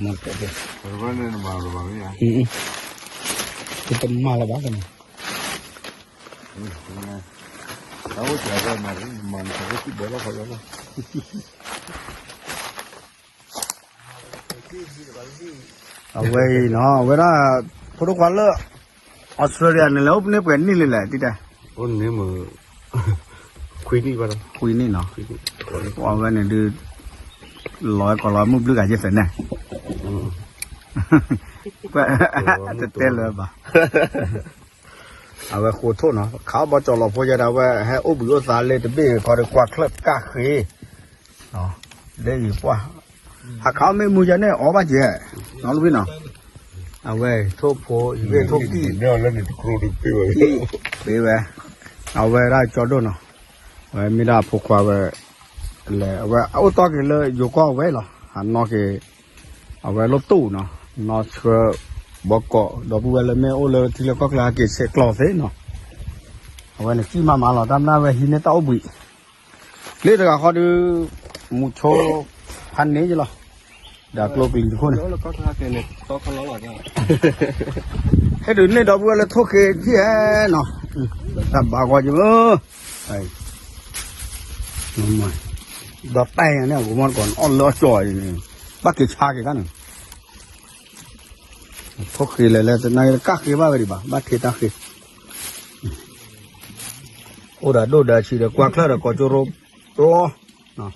မၤတကဲး, ပတမၤလၢၤဘၣ်ကန့ၣ်, အဝဲအံၤနီၤ အဝဲဒၣ် ဖိဒိၣ်ခွါလၢ Australia န့ၣ် လဲၤအိၣ်န့ၢ်ပှဲၤနံၣ်လံလဲၣ် တံတဲ, အိၣ်န့ၢ်မုၢ် ခွံနံၣ်ဘၣ်ဒီး ခွံနံၣ်နီၤ, အဝဲန့ၣ်ဒုး လီၤဝဲကီးလီၤမုၢ်ဘျုးဂၤယဲၢ်သၢန့ၣ်, တတဲလၢၤဘၣ်. အဝဲဃိထိၣ်နီၤ ခးအီၣ်ဘီကၠီၤလီၤဖိယဲဒၣ် အဝဲဟဲအိၣ်ဘှံးအိၣ်သါလၢတဘ့ၣ်ခီဒီးကွၢ်ချၢၣ်ကၢ်ဃ့, လၢအံၤပှၢ် ဟးခးအီၣ်မ့ၢ်မူယဲန့ၣ် အီၣ်ဘၣ်ကဲ, နီၢ်လူၢ်ဖံနီၤ, အဝဲထိၣ်ဖိ ယဘ့ၣ်ထိၣ်ကံၣ် ပ့ဝဲ, အဝဲဒၣ်ကၠီဒိၣ်နီၤ, အဝဲမ့ၢ်ဒၣ်အဖိခွါဝဲ, လဲၤအဝဲအအိၣ်တီၢ်က့ၤလၢယိၤကီၢ်ဝဲလီၤ ဟးနီၣ်က့ၤ အဝဲလိၣ်တူၢ်နီၤ, နီၢ်ဆှၢ ဘီကီး ဒီပုၢ်ဝဲၢ်လၢမ့ၢ်အိၣ်လၢထံလၢကီၢ်ချၢဟဲက့ၤဆဲးကျိးသ့နီၤ, အဝဲန့ၣ်ကံၣ်မးမးလီၤ တၢ်မနုၤဝဲဟံးန့ၢ်တၢ်အိၣ်ဘှံး, လၢတဂၤဃီဒုး, မူဆိ ဖးန့ၢ်ယလီၤ, ဒီးကျိကလံၤတခိၣ်န့ၣ် ဟဲဒုးန့ၢ်ဒီပုၢ်ဝဲၢ်လၢထိၣ်ဃ့ထံၣ်ဟဲနီၤ, တၢ်ဘၣ်ဂီၢ်က့ၤမး, ဒီးတဲန့ၣ် အကမီၢ်တကိးန့ၣ် အီၣ်လၢအကၠီၤအံၤန့ၣ်, ဘၣ်က့ၤဆါက့ၤတၢ်န့ၣ်, ထိၣ်ဃ့လဲၤလဲၤတနၢ်က့ၤတကၣ်ဃ့ဘၣ်ဝဲဒံးဘၣ် ဘၣ်ထံးတၢ်ဃ့, အိၣ်ဒီးဒိၣ်ဒီးဆံးဒီးကွၢ်ချၢၣ်ဒီးကိးကၠိရိပျီ,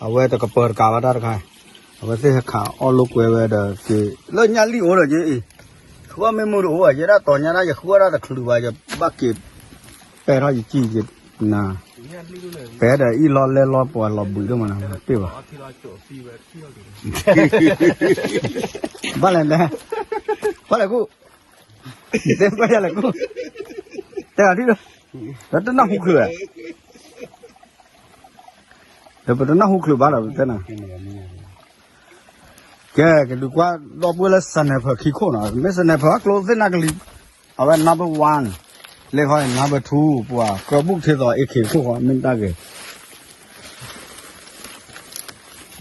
အဝဲတကပၢၤတကးဘၣ်တၢ်တခါ, အဝဲသ့ၣ်ဟဲခးအီၣ်လိာ်ကွဲဝဲဒီးက့ၤ, လၢညၣ်လံၣ်အိၣ်ဒီးက့ၤအံၤ, ဃုအီၣ်မ့ၢ်မုၢ်တအိၣ်ဘၣ် ယဲဒၣ်တီၤညါဒၣ်ယဃုအီၣ်ဒၣ်တချုးဘၣ် ယဘၣ်က့ၤပဲာ်ထီၣ်ယစံၣ်ယနၤ, ပဲာ်ဒီးအံၣ်လီၤလဲလီၤပှၤလီၤဘှံးဒိၣ်မးနၤ တ့ၢ်ဘၣ် ဘၣ်လဲၣ်လဲၣ်, ဘၣ်လဲၣ်ကူၣ်, တဲဘၣ်ယၤလဲၣ်ကူၣ်, တဲဂၤထံၣ်လၢ, ဒီးတနၢ်ဟူချုးဧါ, ဒီးပတနၢ်ဟူချုးဘၣ်ဒီးပတဲနၤ, ကဲ ကဒုးကွၢ်ဒီပုၢ်ဝဲၢ်လၢ sniper ခံခိၣ်နီၤ, မ့ၢ် sniper အကျိသ့ၣ်နၢ်ကလံၤ, အဝဲ number one, လၢခီ number two ပှၤကၢဘူးကထ့သိး AK ခိၣ်ဃီ မ့ၢ်တၢ်ဂ့ၤ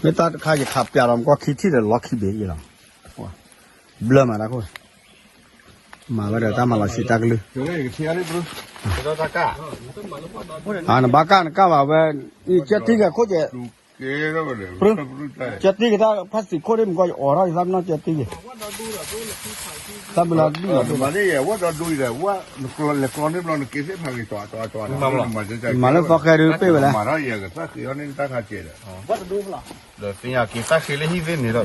မ့ၢ်တၢ်တခါယခးပျးဒီးမကွၢ်ခံထံၣ်ဒီး လီၤခံဘ့ၣ်အံၤလီၤ, ဘျၢမးတၢ်ခိၣ်, မၤဝဲဒီးတၢ်မၤလီၤဆံးတၢ်ကလုၢ်, နဘၣ်ကၢ်နကၢ်ဘၣ်ဝဲ, ကၢတံၢ်က့ၤခိၣ်ကဲ, ကၢတံၢ်က့ၤတၢ်ဖးစံးခိၣ်ဒ်မကွၢ်ယအိးထီၣ်ယသးပနီၣ်ကၢတံၢ်က့ၤ, တၢ်ဘျၢဒုၣ်လီၤဒိၣ်လီၤ, လဲၤကျီန့ၢ်ဘျီနက့ၤသ့ၣ်ဖးဂ့ၤ, မၤလၢသီဃဲဒုးပ့ၢ်ဝဲလဲၣ်, မၤထီၣ်ယကသၣ်ဃ့အီၤန့ၣ်တၢ်ခါကဲဒီး ဒီးသ့ၣ်ညါက့ၤသၣ်ဃ့လၢဟံၣ်သ့ၣ်န့ၣ်ဒီး,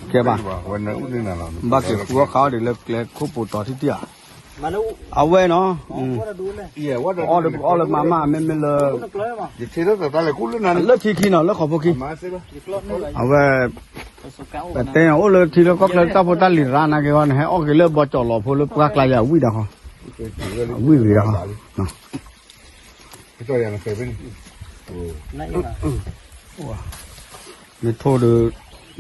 ကဲဘၣ်, ဘၣ်က့ၤဃုအီၣ်ခးအီၣ်ဒံးလၢကျဲခိၣ်ပိၤတီၤထံၣ်တံၢ်ဧါ, အဝဲနီၤ, အီၣ်ဒီးပကအီၣ်လၢမၤမး မ့မ့ၢ်လၢ, လၢထံခံနီၤ လၢခီဖိခံ, အဝဲ, ပတဲအိၣ်လၢထံလၢကီၢ်ချၢတၢ်ဖိတၢ်လံၤရၣ်နာ်က့ၤဂီၢ် နဟဲအီၣ်က့ၤလၢဘီကၠီၤလီၤဖိလၢပှၢ်ကျါယၤဝံၣ်ဒီးဃီ, ဝံၣ်ဂ့ၤဒီးဃီ မ့ၢ်ထိၣ်ဒီး,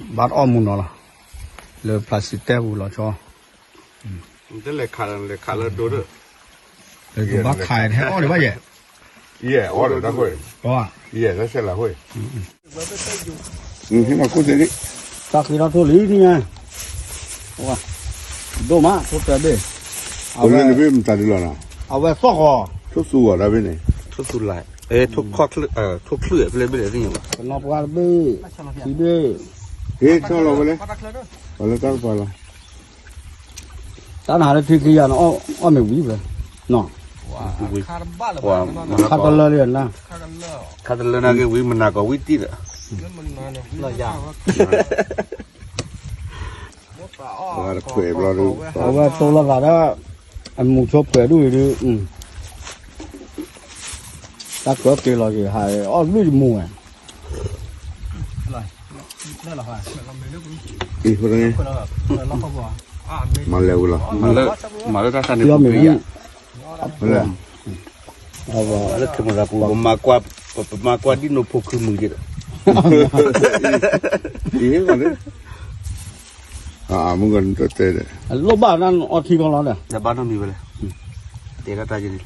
ဘၣ်တအီၣ်မူနီၤလီၤ, လၢ plastic တဲပူၤလီၤဆီ, လဲၤခးလၢဒိဒီး, ဘၣ်ခးဟဲအီၣ်ဒံးဘၣ်ယဲၢ်, ယဲၢ်, တၢ်ဃ့ထီၣ်ထိၣ်လံထံၣ်ညါ, ဒိၣ်မး ထိၣ်တဘ့ၣ်, အဝဲနဘ့ၣ်မတၤဒုလီၤနီၤ, အဝဲသီၣ်ဃီၤ, ထိၣ်သူအီၤတဘ့ၣ်န့ၣ်, ထိၣ်သူလၢ, ထိၣ်ခီၣ်ချၢၣ်, ထိၣ်ချၢၣ်ဖဲလဲၣ်ဘ့ၣ်လဲၣ်သ့ၣ်ညါဘၣ်, ကနီပှၤတဘ့ၣ်, ခံဘ့ၣ်, ဟ့ၣ်ဆီလီၤဝဲလဲၣ်, ပှၤလၢတၢ်ကပၤလီၤ တၢ်နဟးလၢထံခံယၤန့ၣ် အီၣ်မ့ၢ်ဝံၤဝဲ, ခါတလၢလံ, ခါတလၢနာ်က့ဝံၤ မနၤကီးဝံၤတံၢ်ဒီး, အဝဲတိၢ်လိာ်သးဒီး, အမူဆိဖှဲးဒူၣ်အံၤဒုး, တၢ်ကၢက့ၤလီၤက့ၤ ဟးအီၣ်ဘျုၣ်ယမူဝဲ မၤလဲၤဝံၤလီၤ, မၤလၢတၢ်ခါန့ၣ်ပူၤက့ၤယၤ, လၢ camera ပူၤ ပမၤကွၢ်, ပမၤကွၢ်ဒ်နိဖိခုမုၣ်က့ၤဒီး, မုၢ်ကတဲဒီး, လိၣ်ဘၣ်နအီထံကီလီၤဒီး, ဘၣ်နီတမံၤဝဲလဲၣ်, တဲဒၣ်တၢ်ယဲန့ၣ်,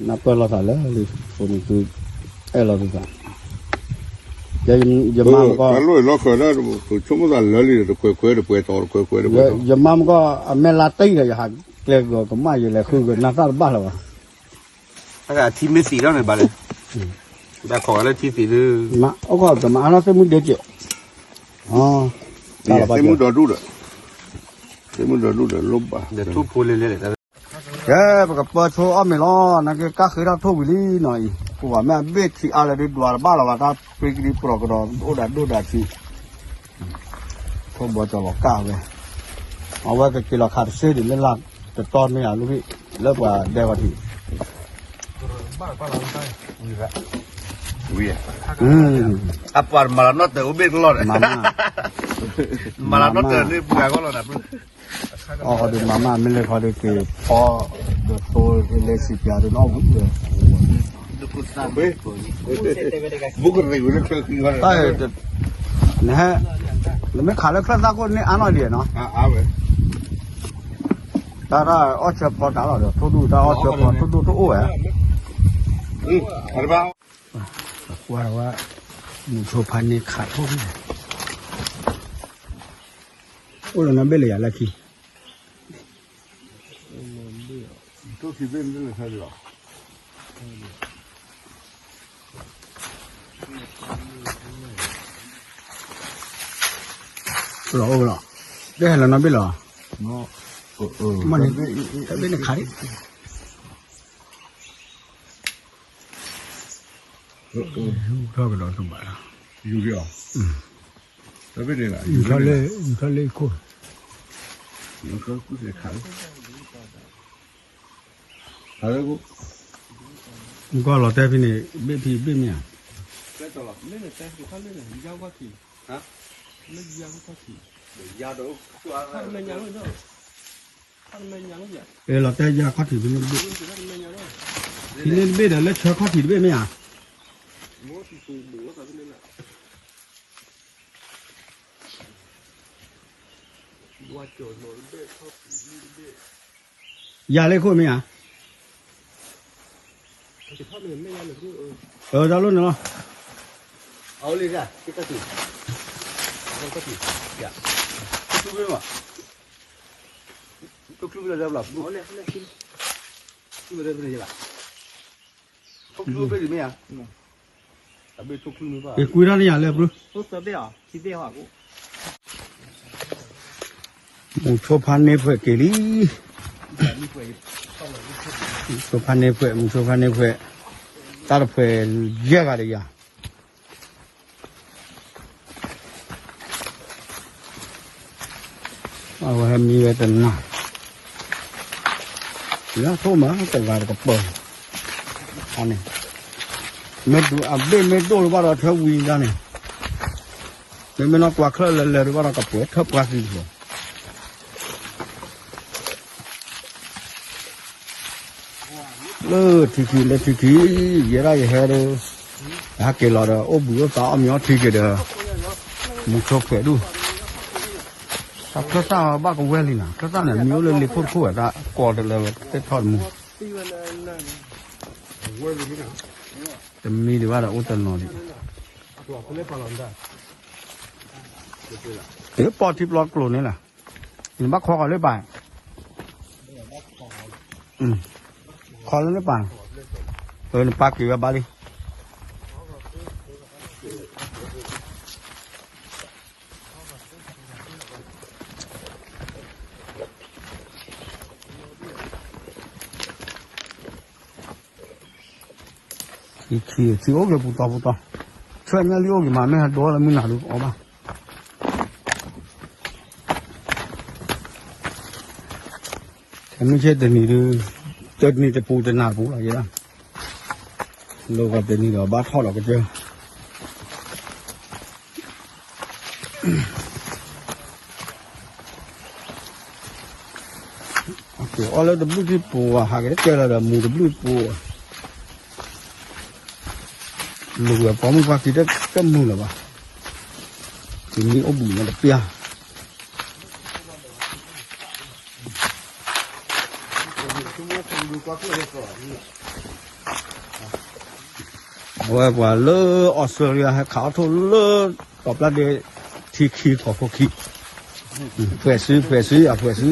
နပၢၢ်လီၤသးလၢလံ, ဖိနံၤသု, အဲၣ်လီၤသုသး, ယမါမကီၢ်, ဆိကမိၣ်သးလၢလံဒီး တခွဲးခွဲးတပှဲၤတီၤ တခွဲးခွဲးတပှဲၤတီၤ, ယမါမကီၢ် အမဲာ်လါတံၢ်ဒီး ယဟးကျဲကီၤကမၣ် ယလဲၤဃုကနၣ်သၣ်တဘၣ်လၢၤဘၣ်. အထံမ့ၢ်သံးထီၣ်န့ၣ်ဘၣ်လဲၣ်, ဘၣ်ခိးလၢထံသံးဒု, အိၣ်ခိးတမၤအါထီၣ်သ့ၣ်မုၢ်ဒဲက့ၤ, သ့ၣ်မုၢ်ဒီဒူၣ်ဒီး, သ့ၣ်မုၢ်ဒီဒူၣ်ဒီးလိၣ်ဘၣ်, ကဲ ပကပၢဆိအီၣ်မ့ၤလီၤ, နာ်က့ကၢ်ဃ့ထီၣ်ထိၣ်ဝံၤလံနီၤအံၤ, ပှၤမ့ၢ်အဘ့ၣ်ထံအါလၢဒုးဒွးတဘၣ်လီၤဘၣ် တၢ်ပြံကဒံပျီၤကဒီး အိၣ်ဒၣ်ဒိၣ်ဒၣ်ဆံး, ထိၣ်ဘီကၠီၤလီၤကၢ်ဝဲ, အဝဲကက့ၤလီၤခးတစ့ဒံး မ့ၢ်လၢတတီမ့ၢ်ဧါ လူဘ့ၣ် လၢပှၤဒဲဝဲထံး ဝံၤ, အပှၤမၤလီၤနီၣ်တၢၤအိၣ်ဘ့ၣ်ကလီၢ်ဒီး, မၤလီၤနီၣ်တၢၤန့ၣ်ပှၤဂီၢ်လီၤ, အီၣ်ဃီဒီးမၤမၢ် မ့ၢ်လဲၤခီဒီးက့ၤဖီ, ဒီးသိလဲၤစံးပျးဒီးနီၣ်ဝံၤဒီး, နဟဲ, နမ့ၢ်ခးလၢချၢၣ်သၣ်ခိၣ်န့ၣ်အါနီၣ်ဒံးနီၤ, တၢ်တၢ်အီၣ်ဆၢဖီတၢ်လီၤဒီး ထိၣ်ဒူၣ်တၢ်အီၣ်ဆၢဖီ ထိၣ်ဒူၣ်တအိၣ်ဝဲ, ကွၢ်ဝဲ, မုၢ်ဆိဖါန့ၢ်ခးထိၣ်, အိၣ်လၢနီၢ်ဘ့ၣ်လၢယၤလၢခံ လီၤအိၣ်လီၤ, တဟဲလီၤနီၢ်ဘ့ၣ်လီၤ, မ့ၢ်န့ၣ်, တဘ့ၣ်န့ၣ်ခးဒံး, ယူၤထီၣ်ကဒီးတဘၣ်လီၤ, ယူၤထီၣ်လၢ, ယူၤထီၣ်လၢခိၣ်, နကွၢ်လီၤတဲဖဲန့ၣ် ဘ့ၣ်ဖံဘ့ၣ်မ့ၢ်ဧါ, လီၤတဲယၤခီၣ်ထံးဖဲန့ၣ်တဘ့ၣ်, ဖဲန့ၣ်တဘ့ၣ်ဒီးလၢဆၢခီၣ်ထံးတဘ့ၣ်မ့ၢ်ဧါ, ယၤလၢခိၣ်မ့ၢ်ဧါ, တၢ်လိၣ်န့ၣ်လီၤ, ကွံာ်ထီၣ်န့ၢ်ယၤလၢဘျုး, မုၢ်ဆိဖါန့ၢ်ဖှဲးက့ၤလံ, မုၢ်ဆိဖါန့ၢ်ဖှဲး မုၢ်ဆိဖါန့ၢ်ဖှဲး, တၢ်တဖှဲးယဲၢ်ဂၤဒီးယၤ အဝဲဟဲမံဝဲတနၤ, လၢထိၣ်မးတဂၤတကပၤ, န့ၣ်, မ့ၢ်ဒုးအဘ့ၣ်မ့ၢ်ဒိၣ်လၢၤဘၣ်ဒီးထၢဝံၤဒၣ်န့ၣ်, မ့မ့ၢ်နီၢ်ကွၢ်ချၢၣ်လၢလၢၤတဘၣ်ဒီးကပှဲၤထၢၣ်ပှၢ်သံလီၤ လၢထံခံ လၢထံခံ, ယဲဒၣ်ယဟဲဒီး, ယဟဲက့ၤလီၤဒီး အိၣ်ဘှံးအိၣ်သါအီၣ်မ့ၤအီထံက့ၤဒီး, မုၢ်ဆိဖှဲးဒူၣ်, တၢ်ချၢၣ်သၣ်ဘၣ်ကဝဲလံနီၤ, ချၢၣ်သၣ်န့ၣ် မံၤအိၣ်လၢလ့ခိၣ်တခိၣ်ဝဲ တၢ်ကိးတလၢဝဲသ့ၣ်ထီၣ်တမူ, တမံၤဒံးဘၣ်ဒီးအိၣ်တနီၤဒံး, တပီၢ်ထံပျီကျိၤန့ၣ်လီၤ, နဘၣ်ခီဃီၤလၢပၢ်, ခီလၢနပၢ်, နပၢ်က့ၤဝဲဘၣ်လံ ခံ ခံ ခံအိၣ်က့ၤပူၤတီပူၤတီ, ဆၢညါလံအိၣ်က့ၤမး မ့ၢ်ဟဲဒိလၢမုၢ်နၤဒုးအီၣ်ဘၣ်, မုၢ်ဆ့ၣ်တနံၤဒုး, တနံၤတပူၤတနၤတပူၤလီၤယဲဒၣ်, လိၣ်ဂီၤတနံၤဒီးဘၣ်ထီၣ်ဒီးကစၢၢ် အီၣ်လၢတဘျုးထံပူၤ ဟးက့ၤတကဲလၢဒီးမူၤတဘျုးပူၤ, လူၤဝဲပိာ်မုၣ်ပှၢ်ခံတမုာ်လၢၤဘၣ်, တမံၤအိၣ်ဘှံးမးတပျၢ် မ့ၢ် အဝဲပှၤလၢအီစထြ့လယါ ဟဲခးအီၣ်ထိၣ်လၢ တီၤပျၢ်ဒ့ ထံခံ ကီၢ်ဖိခံ, ဖှဲးစု ဖှဲးစု အဖှဲးစု,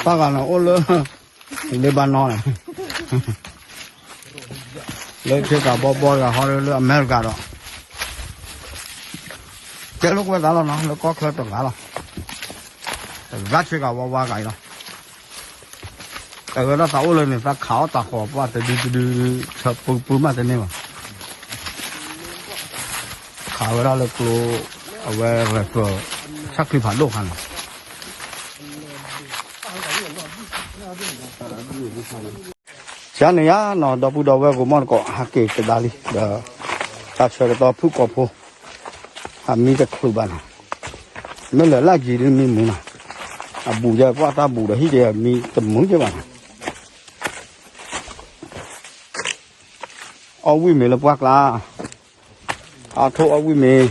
ပၢ်ဂၤန့ၣ်အိၣ်လၢ လ့ဘါနီန့ၣ်, လၢထံကီၢ်ဘီဘီတဂၤ ဟီလၢအမဲရကၤဒီး ကဲလိာ်ကွဲသးလီၤနီၤ, လၢကီၢ်ချၢတဂၤလီၤ, တဂၤဆ့ကၤဝါဝါဂၤအံၤလီၤ, တဂၤဒီးသးအိၣ်လၢန့ၣ် သးခးအီၣ်တၢ်ဃီၤပှၢ်တဒုတဒု, ဆၢပူပူမးတန့ၢ်ဘၣ်, ခးဝဲဒၣ်လၢကျိ, အဝဲရဲၣ်ကျၢၤ, ဆၣ်ချံဖးဒိၣ်ခါန့ၣ် ယၤန့ၣ်ယၤနီၤ ဒီပုၢ်ဒီဝဲၢ်ဂိၤမီၢ်တကိး ဟးက့ၤကဒါလံဒီး တၢ်ဆၢကတီၢ်ဖုၣ်ကိာ်ဖိ, အမံတချုးဘၣ်နီၤ, မ့ၢ်လၢလၢ်ကံၤဒ်မံမုာ်နီၤ, အဘူးယဲပှၢ်တၢ်ဘူးဒီးဟံၣ်ဒီးမံတမုာ်က့ဘၣ်နီၤ, အီၣ်ဝံၣ်မ့ၤလၢပှၢ်ကျါ, အထိၣ်အီၣ်ဝံၣ်မ့ၤ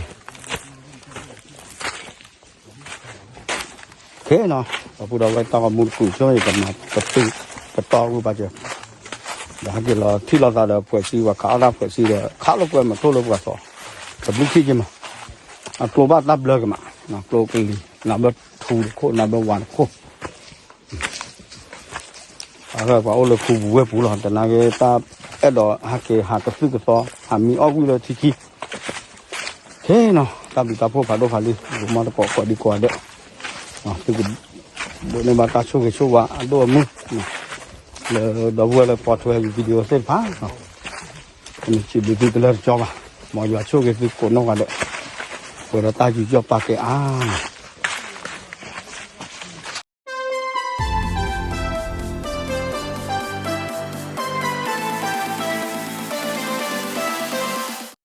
ခဲနီၤ, ဒီပုၢ်ဒီဝဲၢ်တၢ်ဂီၤမူတကူာ်ဆိ ယကမၤကတုၢ်ကတီၢ်ဝံၣ်ဘၣ်စၢၤ, ဒီးဟဲက့ၤလီၤထံၣ်လိာ်သးဒီးဖှဲးစု ပှၤခးအီၣ်တၢ်ဖှဲးစုဒီး ခးလိာ်ကွဲမၤထိၣ်လၢပှၤသီ, တဘျုးခံက့မး, အကျိဘၣ်တၢ်ဘျၢက့မး, ကျိကလံၤ နဘၢထူတခိၣ် နဘၢဝါတခိၣ် အဝဲပှၤအိၣ်လၢခူပူၤဝ့ၢ်ပူၤလီၤ, တနာ်က့ တၢ်အဲၣ်ဒိးဟဲက့ၤဟးကသုၣ်ကသီ ဟးမံအီၣ်ဝံၣ်လၢထံခံ, ခဲနီၤ, တၢ်ဘျုးတၢ်ဖှိၣ်ဖးဒိၣ်ဖးလံ, ဂိၤမီၢ်တကိးကိးဒံကိးဂၤဒဲး, သုကဒိးန့ၢ်ဘၣ်တၢ်ဆိၣ်ဂ့ၤဆိၣ်ဝါအဒိၣ်အမုၢ်, လၢဒီပုၢ်ဝဲၢ်လၢပိာ်ထွဲယ video သ့ၣ်တဖၣ် မ့ၢ်စံးဘျုးသုတလၢတကၠီဘၣ်, မ်ယွၤဆိၣ်ဂ့ၤသုကိးနီၢ်ဂၤဒဲး, ပှဲၤဒီးတၢ်ယူးယီၣ်ပာ်ကဲအါ